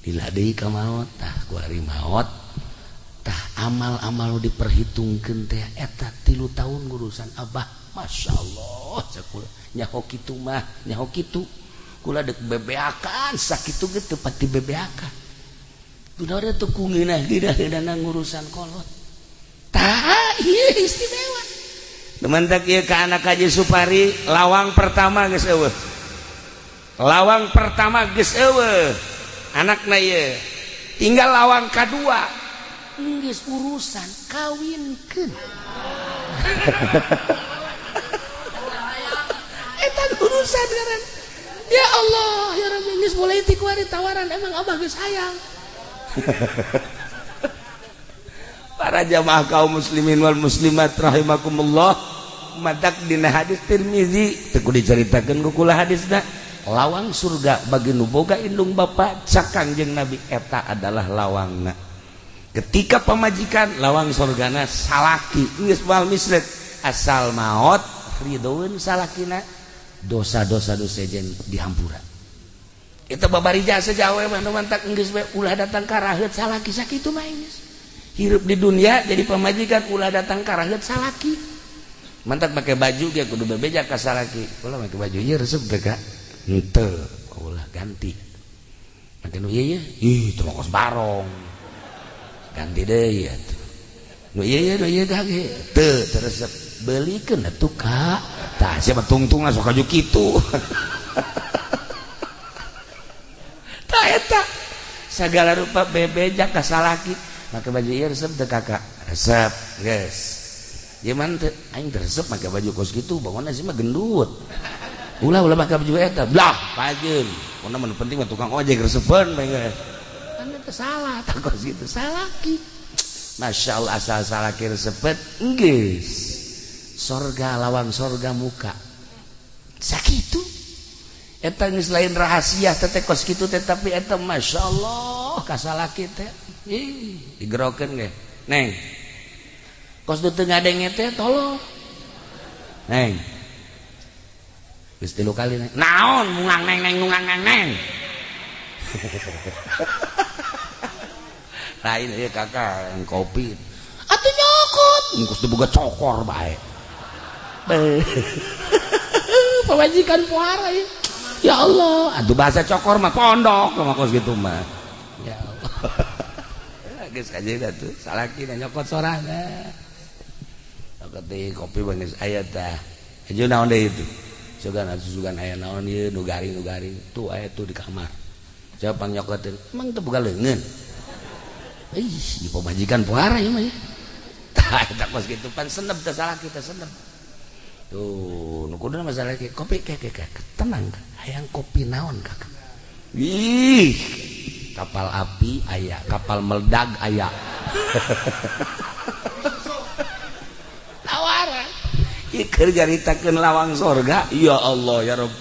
B: lila deui ka maot. Tah ku ari maot tah amal-amal diperhitungkeun teh eta 3 tahun urusan abah. Masya Allah cek kula nyaho kitu mah nyaho kitu kula dek bebeakan sakitu ge teu pati bebeakan. Dunaore teu ku ngeunah-ngeunah ngurusan kolot. Tah ieu istimewa.
C: Teman tak ieu ka anak Haji Supari lawang pertama geus eueuh. Lawang pertama geus eueuh. Anakna ieu. Tinggal lawang kadua.
B: Geus urusan kawinkeun. Eta urusan ngaran. Ya Allah, ya Rabbi, geus mulai ti kuari tawaran emang abah geus hayang.
C: Para jamaah kaum muslimin wal muslimat rahimakumullah, madak dina hadis Tirmizi teu kudu dicaritakeun ku kula hadisna. Lawang surga bagi nu boga indung bapa cak Kangjeng Nabi eta adalah lawangna. Ketika pamajikan lawang surgana salaki geus moal mislet asal maot ridhoeun salakina dosa-dosa nu sejen dihampura. Eta babari jasa jawe mah nu mantak geus we ulah datang ka raheut salaki sakitu mah geus. Hirup di dunia jadi pamajikan ulah datang ka raheut salaki. Mantak make baju ge kudu bebeja ka salaki. Ulah make baju ieu resep teh ka? Henteu, ulah ganti. Make nu ieu ye, ih teu kos barong. Ganti deui atuh. Nu ieu ye, nu ieu kage. Teu teu resep. Belikeun atuh ka. Tah sia mah tungtungna sok aju kitu. Tah eta sagala rupa bebeja ka salaki. Make baju ieu resep teu kakak? Resep, geus. Ieu mah teu aing teu resep make baju kos kitu, bangunna sih mah gendut. Ulah ulah make baju eta. Blah, pajeun. Pokona mah nu penting mah tukang ojek resepeun bae geus.
B: Kan eta salah tah kos kitu salaki.
C: Masya Allah asal salaki resepet geus.
B: Sorga lawang sorga muka. Sakitu. Eta geus lain rahasia teh kos kitu teh tapi eta Masya Allah ka salaki teh.
C: Ih, digerokeun ge. Neng.
B: Kos du teu ngadenge teh tolong.
C: Neng. Geus 3 kali neng. Naon mungang neng neng nungang neng neng. Lain ieu kakak yang kopi.
B: Atuh nyokot.
C: Engkos teu boga cokor bae.
B: Pamajikan puara ya. Ya Allah,
C: atuh bahasa cokor mah pondok mah kos kitu mah.
B: Ya Allah.
C: Geus kajeun atuh salaki na nyokot sorangan. Nyokot deui kopi mah geus aya tah. Hajo naon deui itu? Sugan atuh sugan aya naon ieu nu garing-garing tuh aya tuh di kamar. Coba pang nyokoteun. Emang teu boga leungeun.
B: Ih, pamajikan puara ieu mah ya.
C: Tah eta kos kitu pan senep teh salaki teh senep. Tuh, nu kuduna masalah ke kopi ke tenang hayang kopi naon kakak. Ih, kapal api aya, kapal meledag aya.
B: Tawaran.
C: Ieu keur nyaritakeun lawang sorga, ya Allah ya Rabb.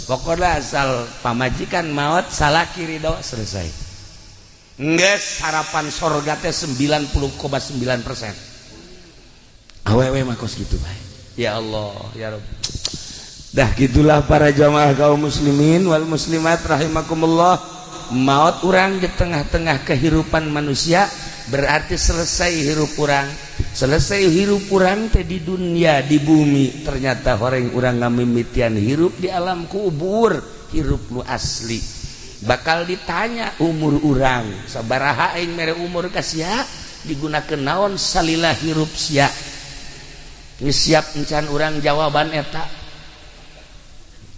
C: Pokona asal pamajikan maot salaki ridho selesai. Geus harapan sorga teh 90,9%. Awewe mah kos kitu bae. Ya Allah, ya Rabb. Dah gitulah para jamaah kaum muslimin wal muslimat rahimakumullah. Maut urang di tengah-tengah kehidupan manusia berarti selesai hirup urang. Selesai hirup urang teh di dunia, di bumi. Ternyata horeng urang ngamimitian hirup di alam kubur, hirup nu asli. Bakal ditanya umur urang, sabaraha aing mere umur ka sia, digunakeun naon salila hirup sia. Geus siap encan urang jawaban eta?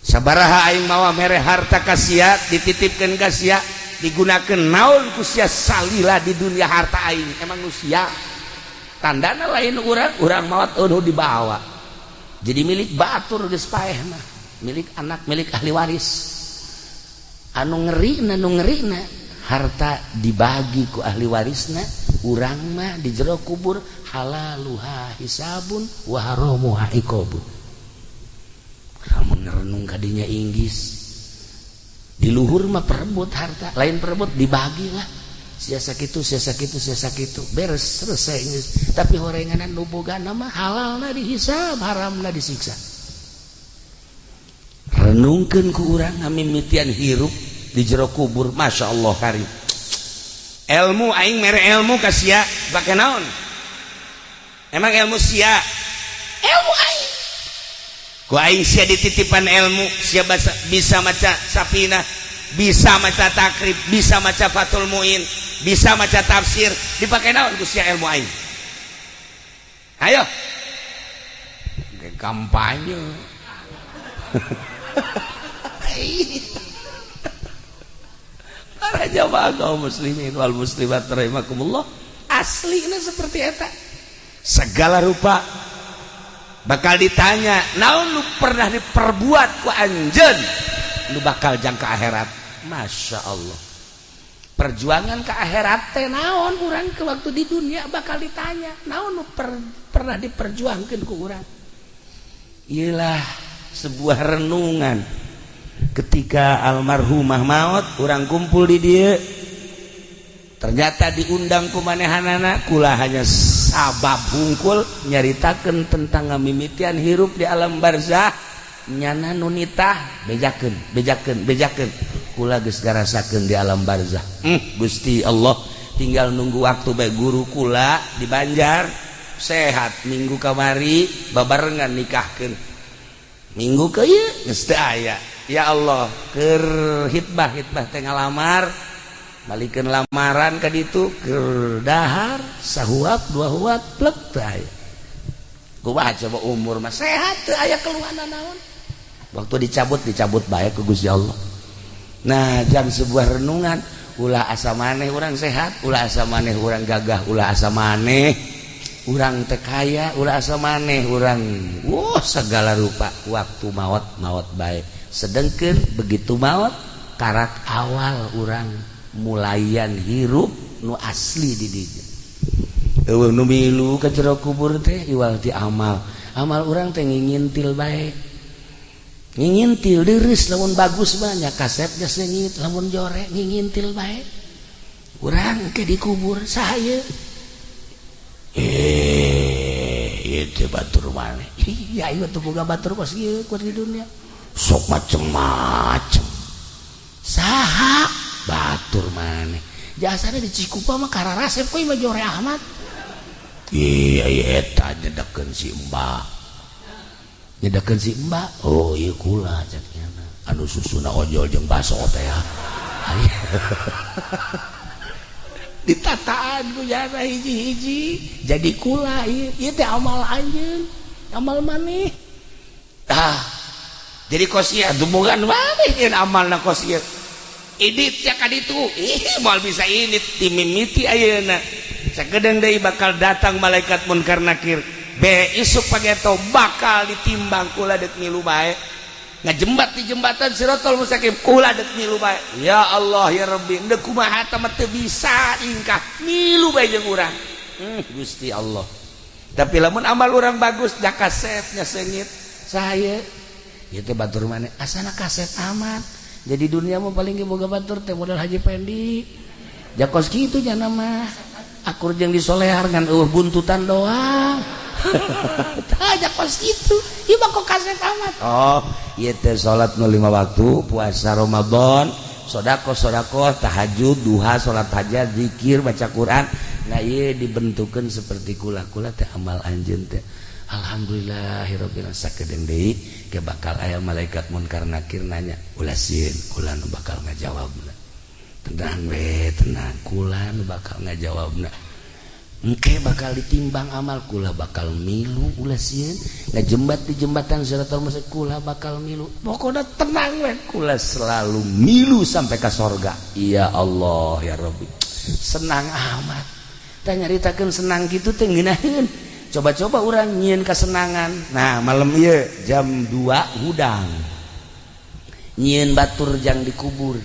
C: Sabaraha aing mawa mere harta ka sia, dititipkeun ka sia, digunakeun naon ku sia salila di dunia harta aing? Emang nu sia tandana lain urang, urang maot eueuh dibawa. Jadi milik batur geus paeh mah, milik anak, milik ahli waris. Anu ngerina, nu ngerina, harta dibagi ku ahli warisna, urang mah di jero kubur halaluha hisabun wa haramuha iqabun. Lamun ngerenung kadinya inggis di luhur mah perebut harta, lain perebut, dibagi lah, sia sakitu, sia sakitu, sia sakitu, beres, selesai geus. Tapi horenganan nu boga mah halalna dihisab, haramna disiksa. Renungkeun ku urang ngamimitian hirup di jero kubur. Masya Allah karim. Ilmu, aing mere ilmu ka sia, pake naon emang ilmu sia? Ilmu aing, ku aing sia dititipan ilmu, sia bisa maca Sapina, bisa maca Takrib, bisa maca Fathul Muin, bisa maca tafsir, dipakai naon ku sia ilmu aing? Ayo kampanye. Para jamaah kaum muslimin wal muslimat rahimakumullah, asli ini seperti eta. Segala rupa bakal ditanya, naon lu pernah diperbuat ku anjeun lu bakal jangka akhirat. Masya Allah, perjuangan ke akhirat teh naon urang ke waktu di dunia bakal ditanya, naon lu pernah diperjuangkan ku urang. Iyalah, sebuah renungan ketika almarhumah maut, urang kumpul di dia, ternyata diundang ku manehanana, kula hanya sabab hungkul nyaritakeun tentang ngamimitian hirup di alam barzah. Nyana nu nitah, bejakeun, bejakeun, bejakeun, kula geus ngarasakeun di alam barzah. Gusti Allah, tinggal nunggu waktu bae. Guru kula di Banjar sehat, minggu kamari babarengan nikahkeun, minggu ke ieu geus teu aya. Ya Allah, keur hitbah, hitbah teh ngalamar, balikeun lamaran ka ditu, keur dahar sahuap dua huap plek teu aya. Kumaha coba, umur mah sehat, teu aya keluhan naon, waktu dicabut, dicabut bae ku Gusti Allah. Nah, jam sebuah renungan, ulah asa maneh urang sehat, ulah asa maneh urang gagah, ulah asa maneh urang teu kaya, ulah asa maneh urang wah segala rupa, waktu maut maut bae. Sedengkeun begitu maut karak awal urang mulayan hirup nu asli di dinya. Eueuh nu milu ka jero kubur teh iwal ti amal. Amal urang teh ngingintil bae, ngingintil deres. Lamun bagus banyak kasep geus seungit, lamun jore ngingintil bae. Urang ke dikubur, saha? Eh, itu batur maneh. Iya, ieu tuh boga batur kos ieu ku di dunia sok macem-macem. Saha batur maneh? Jasana di Cikupa mah kararasep kok mah jore amat. Iya iya, eta nyedekeun si Mbah, nyedekeun si Mbah. Oh iya, kula cek nyana anu susuna ojol jeung baso teh ya. Ditataan ku jana hiji-hiji jadi kula ieu. Ieu teh amal anjeun, amal maneh. Ah, jadi kos ieu dumungan maneh ieu amalna kos ieu. Idit ya ka ditu, ih, moal bisa indit timimiti ayeuna. Sakedeung deui bakal datang malaikat Munkar Nakir. Be isuk pageto bakal ditimbang, kula deuk milu bae. Ngajembat di jembatan Sirotol Mustaqim, kula deuk milu bae. Ya Allah ya Rabbi, deuk kumaha teh teu bisa ingkah, milu bae jeung urang. Gusti Allah. Tapi lamun amal urang bagus, da kasepnya seungit. Saya ieu teh batur maneh asana kasep amat. Jadi dunia mah paling ge boga batur teh modal Haji Pendi.
B: Jakos kitu nya mah akur jeung disolehar ngan eueuh buntutan doang. Tah jakos kitu. Ieu mah kok kasep amat. Oh, ieu teh salat nu 5 waktu, puasa Ramadan, sedekah-sedekah, tahajud, duha, salat hajat, zikir, baca Quran. Nah ieu dibentukeun seperti kula-kula teh amal anjeun teh. Alhamdulillahirabbil alamin sakedeung deui ke bakal aya malaikat munkar nakir nanya, ulah sieun, kula nu bakal ngajawabna. Tenang we, tenang, kula nu bakal ngajawabna. Engke bakal ditimbang amal kula bakal milu ulah sieun, ngajembat di jembatan siratal mustaqim kula bakal milu. Pokona tenang we, kula selalu milu sampai ka sorga. Ya Allah ya Rabbi. Senang amat. Tah nyaritakeun senang kitu teh ngeunaheun. Coba-coba urang nyieun kasenangan. Nah, malam ieu jam 2 hudang. Nyieun batur jang dikubur.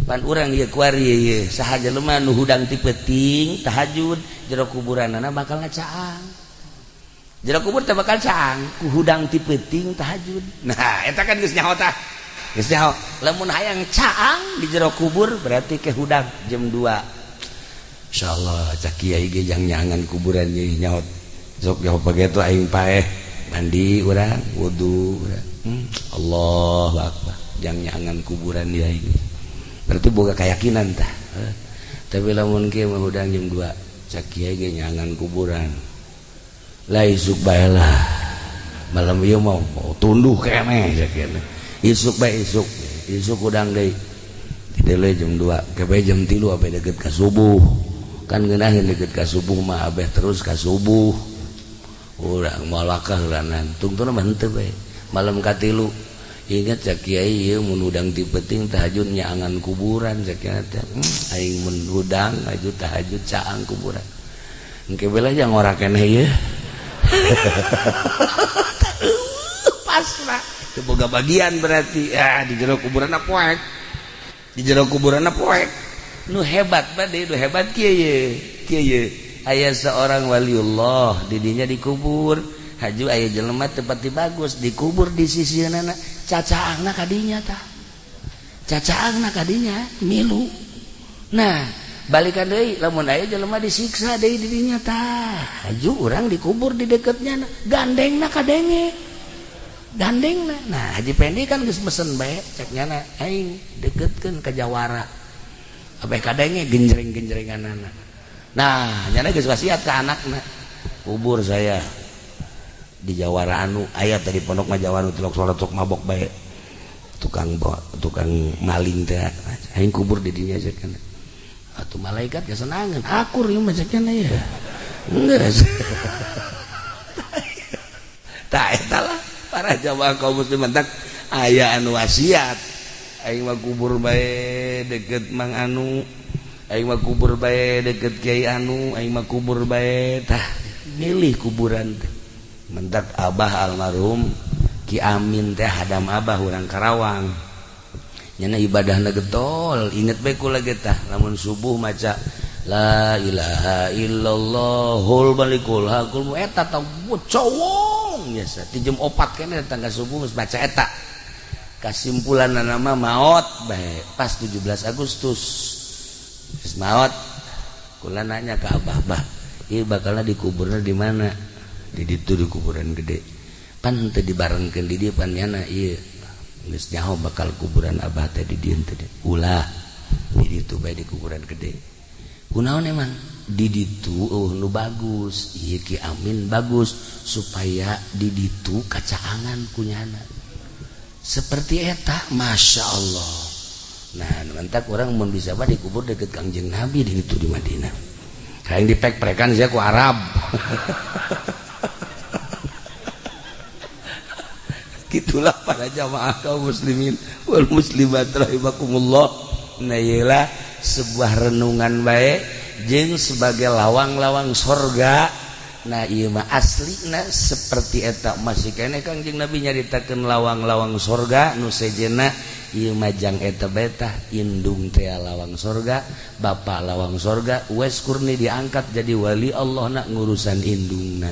B: Pan urang ieu kuari ieu saha jelema nu hudang ti peuting tahajud jero kuburanana bakal ngacaang. Jero kubur teh bakal caang ku hudang ti peuting tahajud. Nah, eta kan geus nyaho tah. Geus nyaho. Lamun hayang caang di jero kubur berarti ke hudang jam 2. Insyaallah cak kiai ge jang nyangan kuburan ieu nyaho. Sok jawab begitu aing paeh mandi urang wudu urang. Allahu akbar jang nyangan kuburan dia ini. Berarti boga keyakinan tah. Tapi lamun kieu mah hudang jam 2 cak kiai ge nyangan kuburan. Lah isuk bae lah. Malam ieu mah tunduh keneh cak kieu. Isuk bae isuk. Isuk hudang deui. Didele jam 2, ke jam 3 abeh deket ka subuh. Kan ngeunaheun deket ka subuh mah abeh terus ka subuh. Urang malakah heulanan tungtuna mah henteu bae malam katilu ingat cak kiai ieu mun hudang ti peuting tahajud nyaangan kuburan cak kiai teh aing mun hudang aju tahajud caang kuburan engke bela jang ora keneh ieu pasrah teu boga bagian berarti ah di jero kuburanna poek di jero kuburanna poek nu hebat bade nu hebat kieu ye kieu ye aya seorang waliullah didinya dikubur haju aya jelema teu pati bagus dikubur di sisieunana cacaangna kadinya tah cacaangna kadinya milu nah balikan deui lamun aya jelema disiksa deui didinya tah haju urang dikubur di deketnya gandengna kadenge gandengna nah Haji Pendi kan geus mesen bae cek nyana aing deketkeun ka jawara abeh kadenge genjreng-genjrenganana. Nah, nyana geus wasiat ka anakna. Kubur saya di jawara anu aya tadi pondok mah jawara tilok salat sok mabok bae. Tukang tukang maling teh aing kubur di dinya cek kana. Atuh malaikat kesenangan, akur ieu mah cek kana ya. Geus. Tah eta lah para jamaah kaum muslimin tak aya anu wasiat. Aing mah kubur bae deket Mang Anu. Aing mah kubur bae deket Kiai Anu, aing mah kubur bae tah milih kuburan teh. Mentak abah almarhum Ki Amin teh hadam abah urang Karawang. Nyana ibadahna getol, inget bae kula ge tah lamun subuh maca la ilaha illallahul malikul hakul eta tah cowong biasa ti jam 4 keneh datang ka subuh geus maca eta. Kasimpulanna mah maot bae pas 17 Agustus. Geus maot kula nanya ka abah, bah ieu bakalna dikuburna di mana? Di ditu di kuburan gede. Pan teu dibarengkeun di dieu pan nyana ieu geus nyaho bakal kuburan abah teh di dieu teh. Ulah di ditu bae di kuburan gede. Kunaon emang? Di ditu eueuh nu bagus, ieu Ki Amin bagus supaya di ditu kacaangan ku nyana. Seperti eta, Masya Allah. Nah, mantak orang mun bisa mah dikubur deket Kangjeng Nabi di ditu di Madinah. Kayak dipek-prekan sia ku Arab. Gitulah para jamaah kaum muslimin wal muslimat rahimakumullah. Nah, iyalah sebuah renungan baik jeung sebagai lawang-lawang sorga. Nah, ieu mah aslina seperti eta masih keneh Kangjeng Nabi nyaritakeun lawang-lawang sorga nu sejenna ieu mah jang eta bae tah indung teh lawang sorga, bapak lawang sorga, Uwais Qurni diangkat jadi wali Allah na ngurusan indungna.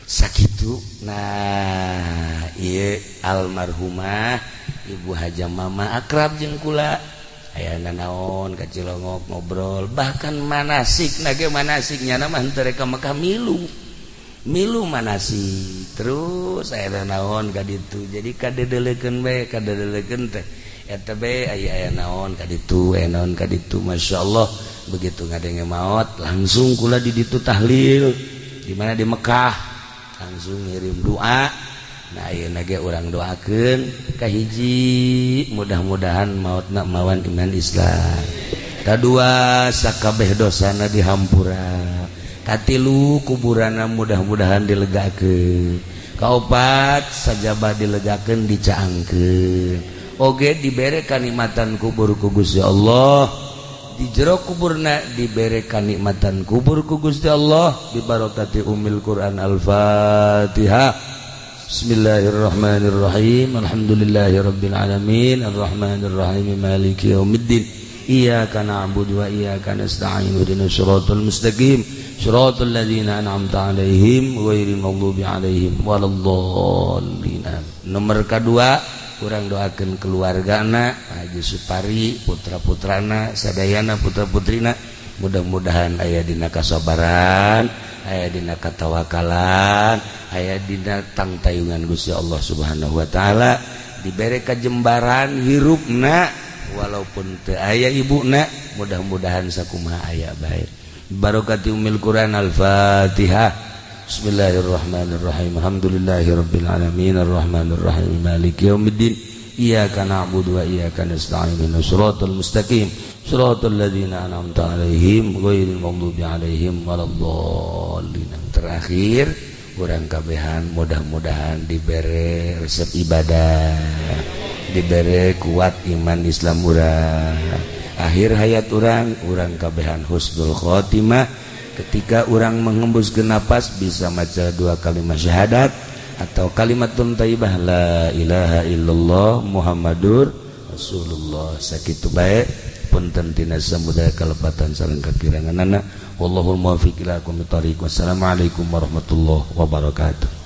B: Sakitu. Nah, ieu almarhumah Ibu Haja Mama akrab jeung kula. Aya naon ka Cilongok ngobrol, bahkan manasik nage manasik nyana mah henteu rek ka Mekah, milu milu manasik terus aya naon ka ditu. Jadi kadedelekeun bae, kadedelekeun teh eta bae, aya aya naon ka ditu, aya naon ka ditu. Masyaallah, begitu ngadenge maot langsung kula di ditu tahlil di mana di Mekah, langsung ngirim doa. Nah, ayeuna ge urang doakeun kahiji, mudah-mudahan mautna mawan iman Islam, kadua sakabeh dosana dihampura, katilu kuburanna mudah-mudahan dilegakeun, kaopat sajabah dilegakeun, dicaangkeun oge, dibere kanikmatan kubur ku Gusti Allah, di jero kuburna dibere kanikmatan kubur ku Gusti Allah, bibarokati Ummil Quran. Al-Fatihah. Bismillahirrahmanirrahim. Alhamdulillahirabbil alamin, arrahmanirrahim, maliki yaumiddin. Iyyaka na'budu wa iyyaka nasta'in, ihdinas siratal mustaqim, siratal ladzina an'amta 'alaihim, ghairil maghdubi 'alaihim waladdallin. Nomor kedua, kurang doakan keluargana Haji Supari, putra-putrana sadayana, putra-putrina, mudah-mudahan aya dina kasabaran, aya dina katawakalan, aya dina tangtayungan Gusti Allah Subhanahu wa taala, dibere kajembaran hirupna walaupun teu aya ibuna, mudah-mudahan sakumaha aya bae, barokati Ummil Quran. Al-Fatihah. Bismillahirrahmanirrahim. Alhamdulillahirabbil alamin, arrahmanirrahim, maliki yaumiddin. Iyyaka na'budu wa iyyaka nasta'in, ihdinas siratal mustaqim, siratal ladzina an'amta 'alaihim, ghairil maghdubi 'alaihim waladdallin. Terakhir, urang kabehan mudah-mudahan dibere resep ibadah, dibere kuat iman Islam urang, akhir hayat urang, urang kabehan husnul khotimah, ketika orang menghembuskan napas bisa maca dua kalimat syahadat atau kalimat thayyibah, la ilaha illallah Muhammadur Rasulullah. Sakitu bae, punten tina samudaya kalepatan sareng kakiranganana. Wallahul muwaffiq ila aqwamit thoriq. Wassalamualaikum warahmatullahi wabarakatuh.